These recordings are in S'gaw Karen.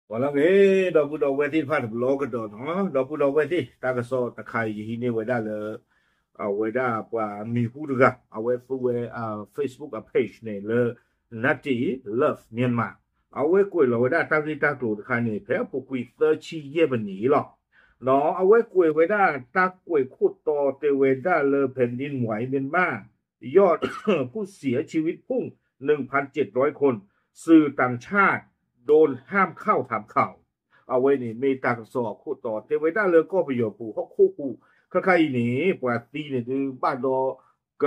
ပှၤလၢဂ့ၤ ဒီပုၢ်ဒီဝဲၢ်သ့ၣ်တဖၣ်တဘျီကဒီးနီၤ, ဒီပုၢ်ဒီဝဲၢ်သ့ၣ် တၢ်ကစီၣ်တခါအံၤ ယဟံးန့ၢ်ဝဲဒၣ်လၢ အဝဲဒၣ်ပှၤမံၤဟူတဂၤ အဝဲသူဝဲ Facebook အ page န့ၣ်လၢ Nati Love Myanmar အဝဲကွဲးလီၤဝဲဒၣ်တၢ်ဂ့ၢ်တၢ်ကျိၤတခါန့ၣ် ဖဲအပူၤကွံာ်သၢဆံယဲၢ်မံးနံးလီၤ. အဝဲကွဲးဝဲဒၣ်တၢ်ကွဲးခိၣ်တီတဲဝဲဒၣ်လၢ แผ่นดินไหวเมียนมา ยอดผู้เสียชีวิตพุ่ง หนึ่งพันเจ็ดร้อยคน สื่อต่างชาติโดนห้ามเข้าทำข่าว အဝဲန့ၣ်မ့ၢ်တၢ်ကစီၣ်အခိၣ်တီ တဲဝဲဒၣ်လၢကီၢ်ပယီၤပူၤဟီၣ်ခိၣ်ပူၤ ခဲခါအံၤန့ၣ် ပှၤသံန့ၣ်ဒုးဘၣ်ဒီး က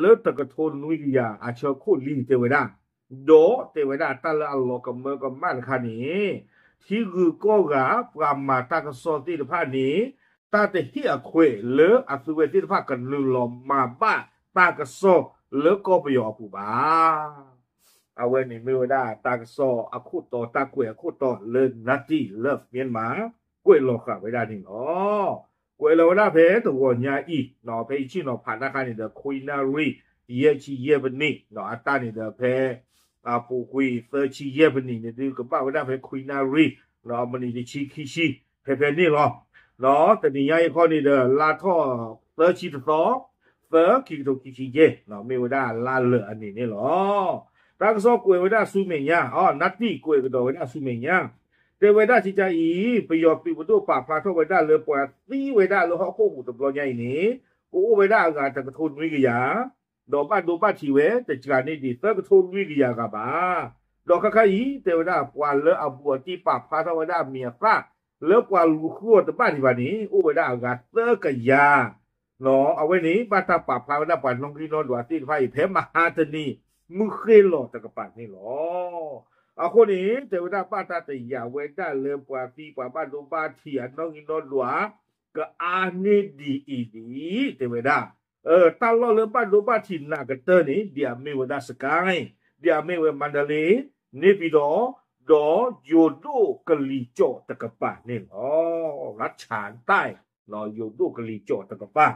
လၢတကထိနွံကယၤအဆၢခိၣ်လံတဲဝဲဒၣ်, ဒီးတဲဝဲဒၣ်တၢ်လၢအလီၤကမၢကမၣ်တခါန့ၣ် ထံဂုၤကီၢ်ဂၤပှၤမၤတၢ်ကစီၣ်သ့ၣ်တဖၣ်န့ၣ် တၢ်တဟ့ၣ်အခွဲးလၢအသုဝဲသ့ၣ်တဖၣ်ကနုာ်လီၤမၤဘၣ်တၢ်ကစီၣ်လၢကီၢ်ပယီၤအပူၤဘၣ်. အဝဲန့ၣ်မ့ၢ်ဝဲဒၣ်တၢ်ကစီၣ်အခိၣ်တီ တၢ်ကွဲးအခိၣ်တီလၢ Nati Love Myanmar ကွဲးလီၤဃာ်ဝဲဒၣ်န့ၣ်လီၤ. ကွဲးလီၤဝဲဒၣ်ဖဲတဂီၤညါအံၤ ဖဲယဆ့ၣ်နီၤဖးတၢ်ခါန့ၣ်ဒီး ခွံနၣ်ရံၣ် ယဲၢ်ဆံယဲၢ်မံးနံး အတၢ်န့ၣ်ဒီးဖဲ အပူၤကွံာ်သၢဆံယဲၢ်မံးနံးန့ၣ်ဒုးကဘၣ်ဝဲဒၣ်ဖဲခွံနၣ်ရံၣ် မံးနံးတဆံခံဆံ ဖဲဖဲန့ၣ်လီၤ. တနံၤညါအံၤခီန့ၣ်ဒီး လါထီၣ်သၢဆံတသီ သၢ ခံကထိခံဆံယဲၢ် မ့ၢ်ဝဲဒၣ်လါလၢာ်အနံၤန့ၣ်လီၤ. တၢ်ကစီၣ်ကွဲးဝဲဒၣ်ဆူမဲာ်ညါ အီ နၢ်တံၢ်ကွဲးကဒီးဝဲဒၣ်ဆူမဲာ်ညါ တဲဝဲဒၣ်ကကါအံၤ ပယီၤသုးပဒိၣ်ပာ်ဖျါထီၣ်ဝဲဒၣ်လၢပှၤသံဝဲဒၣ်လၢဟီၣ်ခိၣ်ပူၤတဘျီညါအံၤန့ၣ် ကအိၣ်ဝဲဒၣ်အဂၤတကထိနွံကယၤ ဒီးဘၣ်ဒိဘၣ်ထံးဝဲတစှၤန့ၢ်ဒံးသၢကထိလွံၢ်ကယၤဂၤဘၣ်. ဒီးခဲခါအံၤတဲဝဲဒၣ် ပှၤလၢအဘူးအတံၢ်ပာ်ဖျါထီၣ်ဝဲဒၣ်အမံၤအသၣ် လၢပှၤလူၤဃုအီၤတဘၣ်ဒံးဘၣ်န့ၣ် အိၣ်ဝဲဒၣ်အဂၤသၢကယၤ အဝဲန့ၣ် ဘၣ်တၢ်ပာ်ဖျါဝဲဒၣ်ပှၤနီၣ်ဂံၢ်နီၣ်ဒွးသ့ၣ်တဖၣ်အံၤ ဖဲမဟါတနံၤ မုၢ်ဃ့ၢ်လီၤတကပၤန့ၣ်လီၤ. အဃိန့ၣ် တဲဝဲဒၣ်ဘၣ်တၢ်တယာ်ဝဲဒၣ်လၢပှၤသံပှၤဘၣ်ဒိဘၣ်ထံးအနီၣ်ဂံၢ်နီၣ်ဒွး ကအါန့ၢ်ဒ်အံၤဒ်အံၤ တဲဝဲဒၣ် တၢ်လီၢ်လၢဘၣ်ဒိဘၣ်ထံးနးကတၢၢ်န့ၣ် ဒ်အမ့ၢ်ဝဲဒၣ်စကဲၣ်, ဒ်အမ့ၢ်ဝဲမါဒလ့, န့ၣ်ပံၤဒီး, ဒီးယိၤဒိၣ်ကလံၤကၠီၣ်တကပၤန့ၣ်လီၤ. ရၢၣ်ဆၣ်တၢ် ယိၤဒိၣ်ကလံၤကၠီၣ်တကပၤ,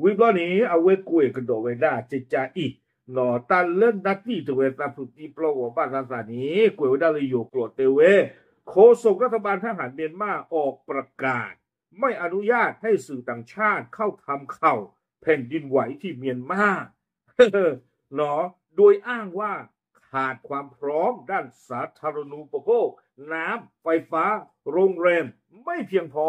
ဝံၤဘျီန့ၣ် အဝဲကွဲးကဒီးဝဲဒၣ်ကကါအံၤ, တၢ်လၢနၢ်တံၢ်တဲဝဲသးဖုးသံပျီဂီၤဘၣ်သးသးန့ၣ် ကွဲးဝဲဒၣ်လၢယိၤကျိာ်တဲဝဲ, โฆษกรัฐบาลทหารเมียนมาออกประกาศ ไม่อนุญาตให้สื่อต่างชาติเข้าทำข่าวแผ่นดินไหวที่เมียนมา โดยอ้างว่าขาดความพร้อมด้านสาธารณูปโภค น้ำ ไฟฟ้า โรงแรม ไม่เพียงพอ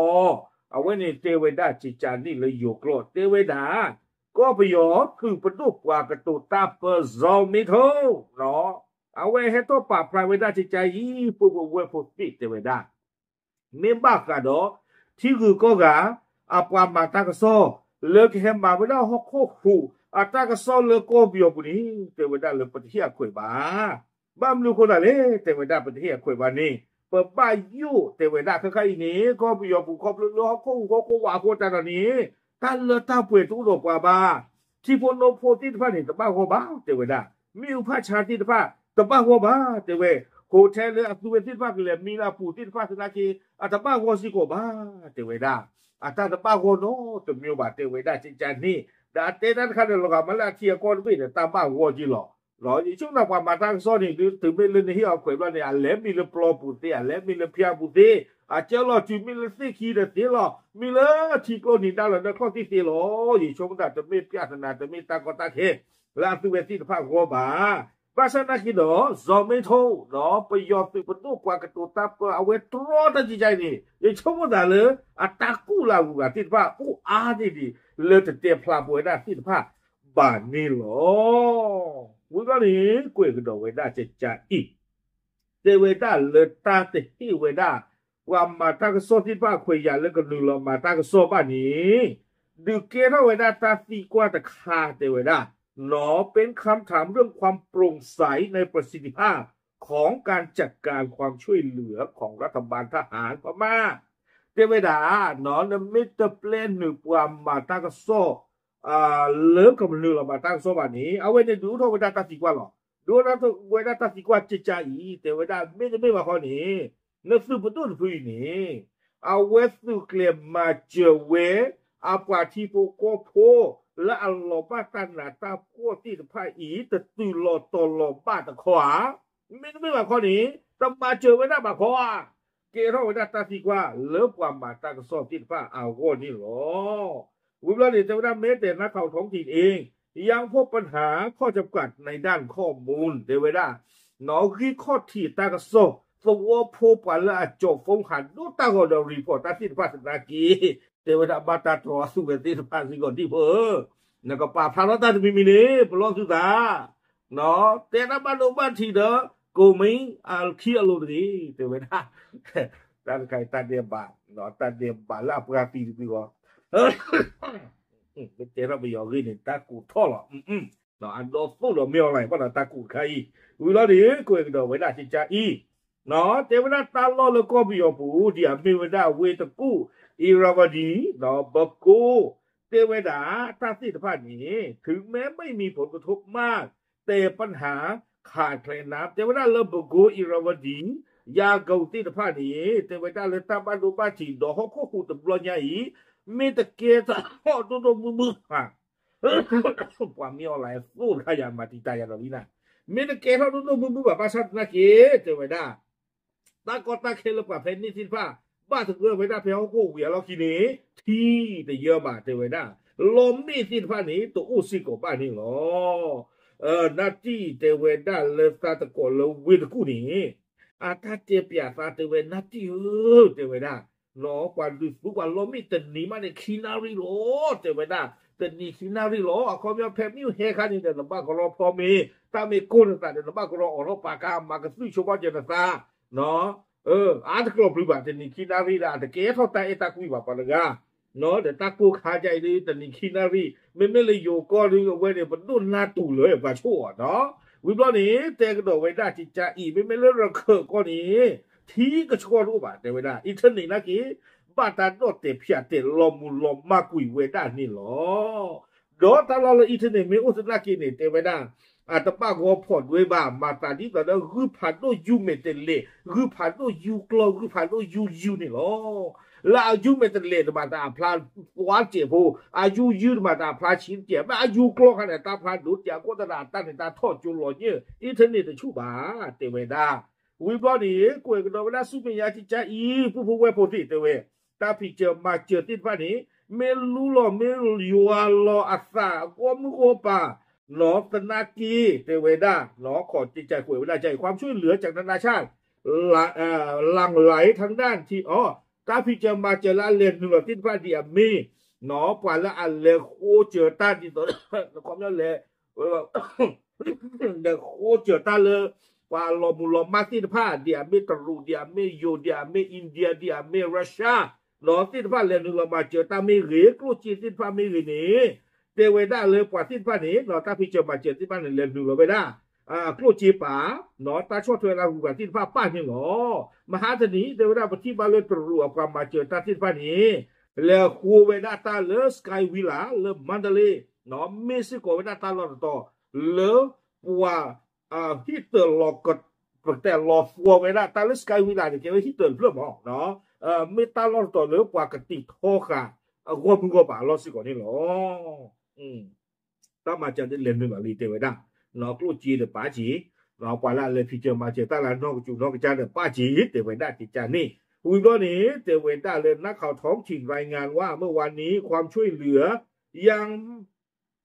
အဝဲန့ၣ်တဲဝဲဒၣ်ကကါန့ၣ်လၢယိၤကျိာ်တဲဝဲဒၣ်, ကီၢ်ပယီၤသုးပဒိၣ်ပှၤကတိၤတၢ်ပၢၢ် ဇီၤမ့ထိ အဝဲဟဲထီၣ်ပာ်ဖျါဝဲဒၣ်ကကါအံၤ ပုၢ်ဖိဝဲၢ်ဖိသ့ၣ်တဲဝဲဒၣ် မ့ၢ်ဘၣ်ဃးဒီး ထံဂုၤကီၢ်ဂၤ အပှၤမၤတၢ်ကစီၣ် လၢကဟဲမၤဝဲဒၣ်ဟီၣ်ခိၣ်ဟူး အတၢ်ကစီၣ်လၢကီၢ်ပယီၤပူၤန့ၣ် တဲဝဲဒၣ်လၢပတဟ့ၣ်အခွဲးဘၣ်. ဘၣ်မနုၤအဃိသတးလဲၣ် တဲဝဲဒၣ်ပတဟ့ၣ်အခွဲးဘၣ်န့ၣ် ပဘၣ်ယိၣ်တဲဝဲဒၣ်ခဲခါအံၤန့ၣ် ကီၢ်ပယီၤပူၤခီဖျိလၢဟီၣ်ခိၣ်ဟူးဟီၣ်ခိၣ်ဝးအဃိတၢ်ဒီးန့ၣ် တၢ်လၢတၢ်ပှဲၤတအိၣ်ဒီးပှၤဘၣ်. ထံဖိနိဖိသ့ၣ်တဖၣ်န့ၣ် တဘၣ်ဂီၢ်ဘၣ် တဲဝဲဒၣ်. မ့ၣ်အူဖးဆါသ့ၣ်တဖၣ် တဘၣ်ဂီၢ်ဘၣ် တဲဝဲ. ဟိးထဲလၢအသုဝဲသ့ၣ်တဖၣ်ကလဲၤမံလၢအပူၤသ့ၣ်တဖၣ်သနာ်က့ အတဘၣ်ဂီၢ်စ့ၢ်ကီးဘၣ် တဲဝဲဒၣ်. အတၢ်တဘၣ်ဂီၢ်နီတမံၤဘၣ် တဲဝဲဒၣ်ကကါန့ၣ် ဒီးအတဲတၢ်တခါန့ၣ် လီၤဂာ်မးလၢအထံအကီၢ်တဘ့ၣ်န့ၣ် တၢ်ဘၣ်ဂီၢ်က့ၤလီၤ. ယဆိကမိၣ်ပှၤမၤတၢ်ကစီၣ်န့ၣ် တုၤမ့ၢ်လၢနဟ့ၣ်အီၤခွဲးဘျီန့ၣ် အလဲၤမံလၢပျီပူၤသ့ အလဲၤမံလၢဖၠါပူၤသ့ အကၢလီၤတုၤမ့ၢ်လၢသ့ၣ်ခံဒီးသ့လီၤ မံလၢထံကျိနံၤဒါလီၤ နၢ်ချီၣ်သ့ၣ်သ့လီၤ. ယဆိကမိၣ်တၢ်တမ့ၢ်ပျၢ်သနာ် တမ့ၢ်တၢ်ကီတၢ်ခဲ လၢအသုဝဲသ့ၣ်တဖၣ်ဂီၢ်ဘၣ်. ဘၣ်ဆၣ်သနာ်က့ဒီး ဇီၤမ့ထိ ဒီးပယီၤသုးပဒိၣ်ပှၤကတိၤတၢ်ပၢၢ် အဝဲတြီတၢ်ကကါအံၤန့ၣ် ယဆိကမိၣ်သးလၢ အတၢ်ကူၣ်လၢအဂုၤအဂၤသ့ၣ်တဖၣ် အိၣ်အါန့ၢ်ဒံး လၢတတဲဖျါပဝဲဒၣ်သ့ၣ်တဖၣ်ဘၣ်န့ၣ်လီၤ. ဝံၤဘျီန့ၣ် ကွဲးကဒီးဝဲဒၣ်ကကါအံၤ တဲဝဲဒၣ်လၢတၢ်တဟ့ၣ်ဝဲဒၣ် ပှၤမၤတၢ်ကစီၣ်သ့ၣ်တဖၣ်ခွဲးယာ်လၢကနုာ်လီၤမၤတၢ်ကစီၣ်ဘၣ်န့ၣ် ဒုးကဲထီၣ်ဝဲဒၣ်တၢ်သံကွၢ်တခါတဲဝဲဒၣ် เป็นคำถามเรื่องความโปร่งใสในประสิทธิภาพของการจัดการความช่วยเหลือของรัฐบาลทหารพม่า တဲဝဲဒၣ် နမ့ၢ်တပျဲနုာ်ပှၤမၤတၢ်ကစီၣ် လၢကနုာ်လီၤမၤတၢ်ကစီၣ်ဘၣ်န့ၣ် အဝဲန့ၣ်ဒုးအိၣ်ထီၣ်ဝဲဒၣ်တၢ်သံကွၢ်လီၤ. ဒုးအိၣ်ထီၣ်ဝဲဒၣ်တၢ်သံကွၢ်ကကါအံၤ တဲဝဲဒၣ် မ့တမ့ၢ်ဘၣ်ဃီန့ၣ် နသုးပဒိၣ်တဖုအံၤန့ၣ် အဝဲသုးကျဲၤမၤစၢၤဝဲ အပှၤထံဖိကီၢ်ဖိ လၢအလီၤဘၣ်တၢ်နးတၢ်ဖှီၣ်သ့ၣ်တဖၣ်အံၤ တတုၤလီၤတီၤလီၤဘၣ်တခီဧါ. မ့တမ့ၢ်ဘၣ်ခီန့ၣ် တမၤစၢၤဝဲဒၣ်ဘၣ်ခီဧါ. ကဲထီၣ်ဝဲဒၣ်တၢ်သံကွၢ်လၢပှၤမၤတၢ်ကစီၣ်သ့ၣ်တဖၣ်အဂီၢ်န့ၣ်လီၤ. ဝံၤဘျီန့ၣ် တဲဝဲဒၣ် แม้แต่นักข่าวท้องถิ่นเอง ยังพบปัญหาข้อจำกัดในด้านข้อมูล တဲဝဲဒၣ် နီၣ်ဂံၢ်ခီၣ်ထံးတၢ်ကစီၣ် သဝီဖိပှၤလၢအကၠီၤ phone ဟးဒိတၢ်ဂီၤဒီး report တၢ်သ့ၣ်တဖၣ်သနာ်က့ တဲဝဲဒၣ် ဘၣ်တၢ်တြီသူၣ်ဝဲသ့ၣ်တဖၣ်စ့ၢ်ကီးဒံးဖိဧၢ, နကပာ်ဖျါထီၣ်တၢ်တမံၤမံၤန့ၣ် ပလီၢ်သုသး တဲတၢ်ဘၣ်ဒိဘၣ်ထံးဒီး ကိးမံၤအခံအလိၤတဂ့ၤ တဲဝဲဒၣ် တၢ်တခါအံၤ တၢ်ဒဲးဘး တၢ်ဒဲးဘးလၢအပှၤသံတဘျုးဂီၢ် မ့ၢ်တဲထီၣ်ပယီၤဂ့ၢ်န့ၣ် တၢ်ကူးထီၣ်လီၤ. အဒိသိၣ်ဒီးမ့ၢ်အီၤလီၤ ဘၣ်ဒီးတၢ်ကူးတခါအံၤ ဝံၤလီၤန့ၣ် ကွဲးကဒီးဝဲဒၣ်ကကအံၤ တဲဝဲဒၣ်တၢ်လီၢ်လၢကီၢ်ပယီၤပူၤ ဒ်အမ့ၢ်ဝဲဒၣ်ဝ့ၢ်တကူၣ် အံၤရၤဝတံၤ ဒီးဘကိ တဲဝဲဒၣ် တၢ်သ့ၣ်တဖၣ်န့ၣ် ถึงแม้ไม่มีผลกระทบมาก แต่ปัญหาขาดแคลนน้ำ တဲဝဲဒၣ်လၢဘကိ အံၤရၤဝတံၤ ယၤကိၤသ့ၣ်တဖၣ်န့ၣ် တဲဝဲဒၣ်လၢတၢ်ဘၣ်ဒိဘၣ်ထံးဒီးဟီၣ်ခိၣ်ဟူးတဘျီညါအံၤ မ့ၢ်တကဲထီၣ်ဒိၣ်ဒိၣ်မုၢ်မုၢ်ဘၣ် ပှၤမ့ၢ်အီၤလၢသိၣ်တခါယၤမၤတံာ်တာ်ယၤဒီးလံနၤ မ့ၢ်တကဲထီၣ်ဒိၣ်ဒိၣ်မုၢ်မုၢ်ဘၣ် ဘၣ်ဆၣ်သနာ်က့ တဲဝဲဒၣ် တၢ်ကီတၢ်ခဲလၢပှၤဖဲန့ၣ်သ့ၣ်တဖၣ် ဘၣ်သဂၢၢ်ဝဲဒၣ်ဖဲဟီၣ်ခိၣ်ဝံၤအလီၢ်ခံန့ၣ် ထံတယၢဘၣ် တဲဝဲဒၣ် လီမ့ၣ်သ့ၣ်တဖၣ်န့ၣ် တအိၣ်စ့ၢ်ကီးဘၣ်န့ၣ်လီၤ. နၢ်တံၢ်တဲဝဲဒၣ်လၢသးတကိးလၢဝ့ၢ်တကူၣ်န့ၣ် အတၢ်တဲပၠးသးတဲဝဲ နၢ်တံၢ်ဧၢ တဲဝဲဒၣ် ပှၤဒုးသူပှၤလီမ့ၣ်တနံၤမးန့ၣ် ခံနၣ်ရံၣ်လီၤ တဲဝဲဒၣ် တနံၤခံနၣ်ရံၣ်လီၤ အခီပညီဖဲမ့ၣ်အူဟဲခါန့ၣ်ဒီး နဘၣ်ကရီဖီမ့ၤ တၢ်မ့ၢ်ကိၢ်နသးဒီး နဘၣ်ကရီအိးထီၣ်ပာ်ကါ မၤကသုၣ်ဆိဘၣ်ကၢၤနသး အါတကျိၤပျုၤဘၣ် တနံၤခံနၣ်ရံၣ်ဒၣ် တကဲထီၣ်တၢ်အဲၣ်တၢ်ကွံဘၣ်ပှၤတဂၤ ဒီးတၢ်ကိၢ်ခါဒ်အံၤဒ် တနံၤခံနၣ်ရံၣ် မ့မ့ၢ်လၢယိၤကီၢ်ဒ်အဝဲန့ၣ် ပဒိၣ်နါတူာ်လၢပှၤဆိၣ်အီၤနီၤ ဝံၤဘျီန့ၣ် တဲကဒီးဝဲဒၣ်ကကအံၤ မ့မ့ၢ်လၢရခၢၣ်ကီၢ်န့ၣ် ထံကဆှီတအိၣ်ဘၣ် တဲဝဲဒၣ် internet နာ်က့ ဘၣ်တၢ်ဒီၣ်တဲာ်ဖၠးတဲာ်လီၤမုၢ်လီၤမၢ်ကွံာ်ဝဲဒၣ်န့ၣ်လီၤ. ဒီးတၢ်လီၢ်လၢ internet မ့ၢ်အိၣ်သနာ်က့န့ၣ် တဲဝဲဒၣ် အတဘၣ်ဂီၤဖီၣ်ဒွဲဘၣ် မၤသးဒ်သိးဒီး ဂုၢ်ဖးဒိၣ်ယူၤမဲာ်တဲးလဲး ဂုၢ်ဖးဒိၣ်ယူၤကျီၢ် ဂုၢ်ဖးဒိၣ်ယူၤယုၢ်န့ၣ်လီၤ. လၢအယူၤမဲာ်တဲးလဲးတမၤတၢ်အဖျါ သွားကျဲးဖိ အယူၤယုၤတမၤတၢ်အဖျါဆံးတကဲး ဘၣ်အယူၤကျီၢ်ခါန့ၣ် တၢ်ဖျါဒိၣ်တကဲး အဃိသတးဒီး တၢ်န့ၣ်တၢ်ထီၣ်ကၠိလီၤညၣ် internet တဆူၣ်ဘၣ် တဲဝဲဒၣ် ဝံၤဘျီန့ၣ် ကွဲးကဒီးဝဲဒၣ်ဆူမဲာ်ညါကကအံၤ ပုၢ်ဖိဝဲၢ်ဖိသ့ၣ်တဲဝဲ တၢ်ဖံးစၢၤမၤစၢၤသ့ၣ်တဖၣ်န့ၣ် မ့ၢ်လူလီၤမ့ၢ်ယွၤလီၤအသးအဂီၢ်မုၢ်ဂီၢ်ပၤ နီၢ်သနာ်က့ တဲဝဲဒၣ် နီၢ်ခီၣ်ကကကွဲးဝဲဒၣ်က ความช่วยเหลือจากนานาชาติ หลั่งไหลทางด้านที่ အီ တၢ်ဖံးစၢၤမၤစၢၤလၢအလဲၤနုာ်လီၤသ့ၣ်တဖၣ်ဒ်အမ့ၢ် ပှၤလၢအလဲၤဃိစၢၤတၢ်ဒ်သိး လဲၤ လဲၤဃိစၢၤတၢ်လၢ ပှၤလီၤမုၢ်လီၤမၢ်သ့ၣ်တဖၣ် ဒ်အမ့ၢ်တရူး ဒ်အမ့ၢ်ယိၤ ဒ်အမ့ၢ် India ဒ်အမ့ၢ် Russia နီၢ်သ့ၣ်တဖၣ်လဲၤနုာ်လီၤမၤစၢၤတၢ်မ့ၢ်ဂ့ၤ ကျိၣ်စ့သ့ၣ်တဖၣ်မ့ၢ်ဂ့ၤန့ၣ် တဲဝဲဒၣ်လၢပှၤသ့ၣ်တဖၣ်န့ၣ် နီၢ်တၢ်ဖံးစၢၤမၤစၢၤသ့ၣ်တဖၣ်န့ၣ် လဲၤနုာ်လီၤဝဲဒၣ် ကျိၣ်စ့ပာ် နီၢ်တၢ်ဆီၣ်ထွဲလၢအဂုၤအဂၤသ့ၣ်တဖၣ်ပာ်န့ၣ်လီၤ. မဟါတနံၤ တဲဝဲဒၣ်ပထံၣ်ဘၣ်လၢတရူးအပှၤမၤစၢၤတၢ်သ့ၣ်တဖၣ်န့ၣ် လဲၤဃိဝဲဒၣ်တၢ်လၢ Sky Villa လၢမါဒလ့ နီၢ်မ့ၢ်စ့ၢ်ကီးဝဲဒၣ်တၢ်လီၢ်တတီၤ လၢပှၤ ဟံၣ်တၢၤလီၤ ပတဲလီၤသီဝဲဒၣ် တၢ်လၢ Sky Villa န့ၣ် ကဲဝဲဟံၣ်တၢၤတဖျၢၣ်မး မ့ၢ်တၢ်လီၢ်တတီၤလၢပှၤကတံာ်ထီဃာ် အဂီၢ်မုၢ်ဂီၢ်ပၤအလီၢ်စ့ၢ်ကီးန့ၣ်လီၤ. တၢ်မၤစၢၤဒ်လဲၤနုာ်လီၤလံ တဲဝဲဒၣ် နီၢ်ကျိၣ်စ့ဒီးပာ်က့ၤ နီၢ်ပှၤလၢအလဲၤဖံးစၢၤမၤစၢၤတၢ်လၢအနီၢ်ကစူၤနီၢ်ကစၢ်ဒီးပာ်က့ၤ တဲဝဲဒၣ်ကကန့ၣ် ဝံၤဘျီန့ၣ် တဲဝဲဒၣ်လၢ นักข่าวท้องถิ่นรายงานว่า เมื่อวานนี้ความช่วยเหลือยัง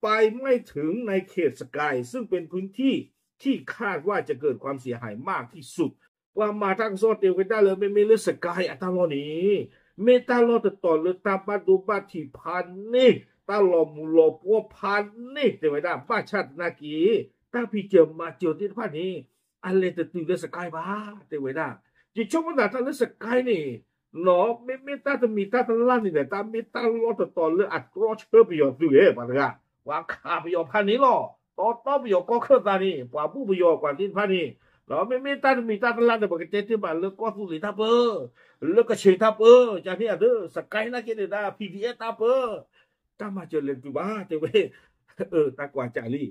ไปไม่ถึงในเขตสกาย ซึ่งเป็นพื้นที่ที่คาดว่าจะเกิดความเสียหายมากที่สุด ပှၤမၤတၢ်ကစီၣ်တဲဝဲဒၣ်လၢ မ့မ့ၢ်လၢ Sky အတၢ်လီၢ်န့ၣ် မ့ၢ်တၢ်လီၢ်တတီၤလၢတၢ်ဘၣ်ဒိဘၣ်ထံးဖးန့ၢ် တၢ်လီၤမုၢ်လီၤပှီၢ်ဖးန့ၢ် တဲဝဲဒၣ် ဘၣ်ဆၣ်သနာ်က့ တၢ်ဖံးစၢၤမၤစၢၤသ့ၣ်တဖၣ်န့ၣ် အလဲၤတတုၤလၢ Sky ဘၣ် တဲဝဲဒၣ် ယဆိကမိၣ်သးတၢ်လၢ Sky န့ၣ် နီၢ်မ့မ့ၢ်တၢ်တမံၤတၢ်တလၢ်န့ၣ်ဒီး တၢ်မ့ၢ်တၢ်လီၢ်တတီၤလၢအတြီဆၢပယီၤသုးလဲၣ် ပှၤတဂၤ ပှၤခးပယီၤဖးန့ၣ်လီၤ. တီတီပယီၤကီၢ်ခၢၣ်သးန့ၣ် ပှၤဘူၣ်ပယီၤပှၤသ့ၣ်တဖၣ်န့ၣ် မ့မ့ၢ်တၢ်တမံၤတၢ်တလၢ်န့ၣ် ပကတဲတ့ၢ်ဘၣ်လၢကီၢ်သူလ့ၤတၢ်ပၢ လၢကဆ့ၣ်တၢ်ပၢ ကန့ၣ်အသၢ Sky နာ်က့န့ၣ်ဒၣ် P D F တၢ်ပၢ တၢ်မၤစၢၤလဲၤတတုၤဘၣ် တဲဝဲ တၢ်ကွၢ်ကၢ်လံ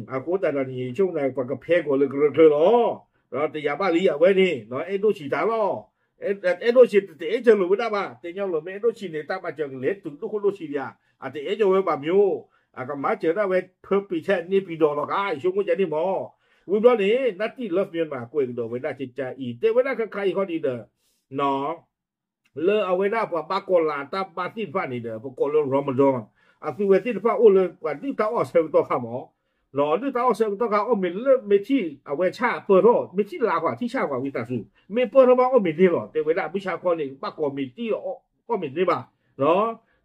အဃိသတးဒီးန့ၣ် ယဆိကမိၣ် ပှၤကဖဲကီးလၢကရၢချၢလီၤ. ဒီးတယာ်ဘၣ်လံအဝဲန့ၣ် အဲၣ်ဒိၣ်ဆံးတၢ်လီၤ. အဲၣ်ဒိၣ်ဆံးတအဲၣ်စၢၤလိာ်ဝဲဒၣ်ဘၣ် တဲညီလိာ်မ့ၢ်အဲၣ်ဒိၣ်ဆံးန့ၣ် တၢ်မၤစၢၤကလဲၤတုၤဒိၣ်ခိၣ်ဒိၣ်ဆံးဒံးဧါ အတအဲၣ်စၢၤဝဲဘၣ်မ့ၢ် အကမၤစၢၤဒၣ်ဝဲ ဖၢပံၤထဲန့ၣ်ပံၤဒီးလီၤကါ ယဆိကမိၣ်ကန့ၣ်မး. ဝံၤဘျီန့ၣ် Native Love Myanmar ကွဲးကဒီးဝဲဒၣ်ကကါအံၤခီဒံးဒီး လၢအဝဲဒၣ်ပှၤဘၣ်ကီၤလၤတၢ်ဘါသ့ၣ်တဖၣ်န့ၣ်ဒီး ပကိးလၢ Ramadan အသုဝဲသ့ၣ်တဖၣ်အိၣ်လၢပှၤဒုၣ်တၢ်အီၣ်ဆၢကတီၢ်ခါမး, ဒုၣ်တၢ်အီၣ်ဆၢကတီၢ်ခါ အီၣ်မ့ၤလၢမ့ၢ်ထံၣ်အဝဲဆၣ်ပၢၢ်ထီၣ် မ့ၢ်ထံၣ်လါကွၢ်ထံၣ်ဆၣ်ကွၢ်ဝံသးစူၤ မ့ၢ်ပၢၢ်ထီၣ်ဘၣ်အီၣ်မ့ၤန့ၣ်လီၤ. တဲဝဲဒၣ်မုၢ်ဆါခီန့ၣ် ဘၣ်ကိးမံၤတံၢ်အီၣ်မ့ၤန့ၣ်ဘၣ်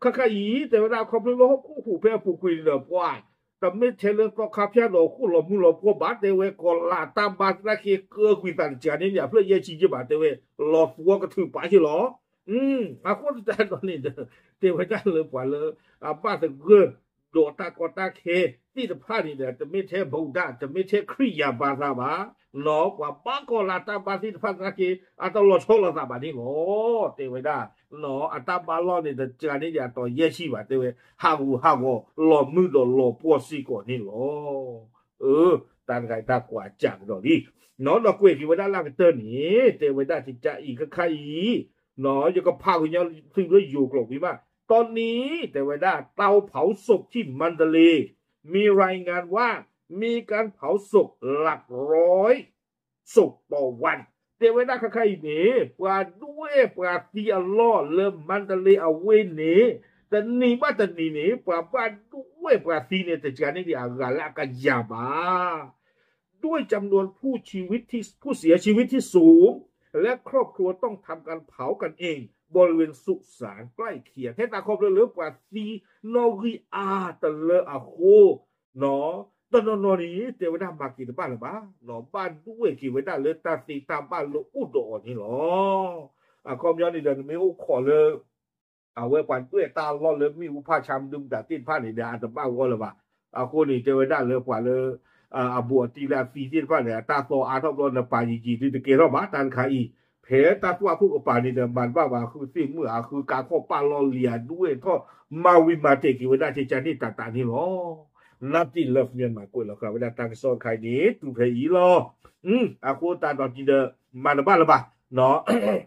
ခါခါအံၤ တဲဝဲဒၣ်ခီဖျိလၢဟီၣ်ခိၣ်ဟူးဖဲအပူၤကွံာ်န့ၣ်ဒီးပှၤ တမ့ၢ်ထဲလၢသီခါဖၠၣ်ဒီးဃိၣ်လီၤမုၢ်လီၤပှီၢ်ဘၣ် တဲဝဲကီၤလၤတၢ်ဘါသနာ်က့ ကၢကွံာ်သးတစှၤန့ၣ်န့ၣ် အဖျၢၣ်ယဲၢ်ဆံယဲၢ်ဘၣ် တဲဝဲ လီၤသဝီကထုးပာ်က့ၤလီၤ. အဃိသတးဒီးန့ၣ်ဒီး တဲဝဲဒၣ်လၢပှၤလၢ အဘၣ်သဂၢၢ် ဒီးတၢ်ကီတၢ်ခဲသ့ၣ်တဖၣ်န့ၣ်ဒီး တမ့ၢ်ထဲ ဗုဒ္ဓ တမ့ၢ်ထဲခရံာ်ယၤဘါသးဘၣ် ပှၤဘၣ်ကီၤလၤတၢ်ဘါသ့ၣ်တဖၣ်သနာ်က့ အတလီၤဆီလိာ်သးဘၣ်န့ၣ်လီၤ. တဲဝဲဒၣ် အတၢ်ဘါလီၢ်န့ၣ် တစှၤန့ၣ်ဒီးအတီၤယဲၢ်ဆံဘၣ် တဲဝဲ ဟးဂူာ်ဟးဂီၤ လီၤမုၢ်ဒီးလီၤပှီၢ်စ့ၢ်ကီးန့ၣ်လီၤ. တၢ်တခါအံၤတၢ်ကွၢ်စးကဒီးလံ ဒီးကွဲးက့ၤဝဲဒၣ်လၢကတၢၢ်န့ၣ် တဲဝဲဒၣ်ကကအံၤခါခါအံၤ ယကဖးကညီသုလၢယိၤကျိာ်ဝံၤမး ตอนนี้ တဲဝဲဒၣ် เตาเผาศพที่มันดาเลย์ มีรายงานว่ามีการเผาศพหลักร้อย ศพต่อวัน တဲဝဲဒၣ်ခါခါအံၤန့ၣ် ပှၤဒွဲၣ်ပှၤသံအလီၢ်လၢ မန္တလေး အဝ့ၢ်န့ၣ် တနံၤဘၣ်တနံၤန့ၣ် ပှၤဘၣ်ဒွဲၣ်ပှၤသံန့ၣ် တစှၤန့ၣ်ဒံးအဂၤလၢအကယၤဘၣ် ด้วยจำนวนผู้ชีวิตที่ ผู้เสียชีวิตที่สูง และครอบครัวต้องทำการเผากันเอง บริเวณสุสานใกล้เคียง ဟဲသးခီဖျိလၢပှၤသံနီၣ်ဂံၢ်အါတလၢအဃိ တနီၤနီၤန့ၣ် တဲဝဲဒၣ်မၤက့ၤတဘၣ်လၢၤဘၣ် ဘၣ်ဒွဲၣ်က့ၤဝဲဒၣ်လၢတၢ်သ့တၢ်ဘၣ်လၢအိၣ်ဒီးအီၤန့ၣ်လီၤ. အခီပညီန့ၣ်ဒီး နမ့ၢ်အိၣ်ခိးလၢ အဝဲပှၤဒွဲၣ်တၢ်အလီၢ်လၢမ့ၣ်အူဖးဆါမနုၤမတၤသ့ၣ်တဖၣ်န့ၣ်ဒီး အတဘၣ်ဂီၢ်လၢၤဘၣ်. အဃိန့ၣ် တဲဝဲဒၣ်လၢပှၤလၢ အဘူးအတံၢ်လၢအသံသ့ၣ်တဖၣ်န့ၣ် အတၢ်သီအါထီၣ်ဘျီ နပာ်ယံာ်ယံာ်ဒုးတကဲထီၣ်ဘၣ် တၢ်တခါအံၤ ဖဲတၢ်သွၣ်ခိၣ်ကပၤန့ၣ်ဒီး မၤတဘၣ်ဘၣ် ဃုသ့ၣ်မုၣ်အဃုကါခီၣ်ပာ်လီၤလံၤအဒွဲၣ်ထီၣ် မၤဝံၤမၤတဲာ်က့ၤဝဲဒၣ်ကကန့ၣ်တၢ်တၢ်န့ၣ်လီၤ. Native Love Myanmar ကွဲးလီၤဃာ်ဝဲဒၣ်တၢ်ကစီၣ်တခါအံၤန့ၣ် တုၤဖဲအံၤလီၤ. အဃိသတးဒီးန့ၣ်ဒီး မၤတဘၣ်လၢၤဘၣ်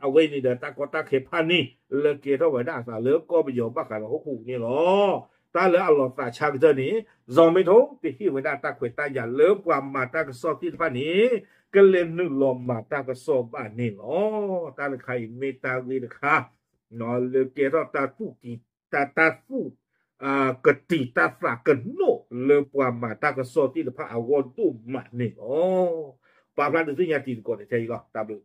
အဝဲန့ၣ်ဒီးတၢ်ကီတၢ်ခဲဖးန့ၣ် လၢကဲထီၣ်ဝဲဒၣ်အသးလၢကီၢ်ပယီၤဘၣ်ဃးဒီးဟီၣ်ခိၣ်န့ၣ်လီၤ. တၢ်လၢအလီၤသးဆါကတၢၢ်န့ၣ် စီၤမ့ထိ ကဟ့ၣ်ဝဲဒၣ်တၢ်ခွဲးတၢ်ယာ်လၢပှၤမၤတၢ်ကစီၣ်သ့ၣ်တဖၣ်န့ၣ် ကလဲၤနုာ်လီၤမၤတၢ်ကစီၣ်ဘၣ်န့ၣ်လီၤ. တၢ်တခါအံၤမ့ၢ်တၢ်ဂ့ၢ်တခါ လၢကဲထီၣ်တၢ်သူၣ်ကံၢ် တၢ်သူၣ် ကတံာ်တၢ်သးကနိၣ်လၢပှၤမၤတၢ်ကစီၣ်သ့ၣ်တဖၣ်အဂီၢ်ဒိၣ်မးန့ၣ်လီၤ. ပာ်ဖျါဒုးသ့ၣ်ညါတံၤသကိးန့ၣ်ထဲအံၤလီၤ. တၢ်ဘျုး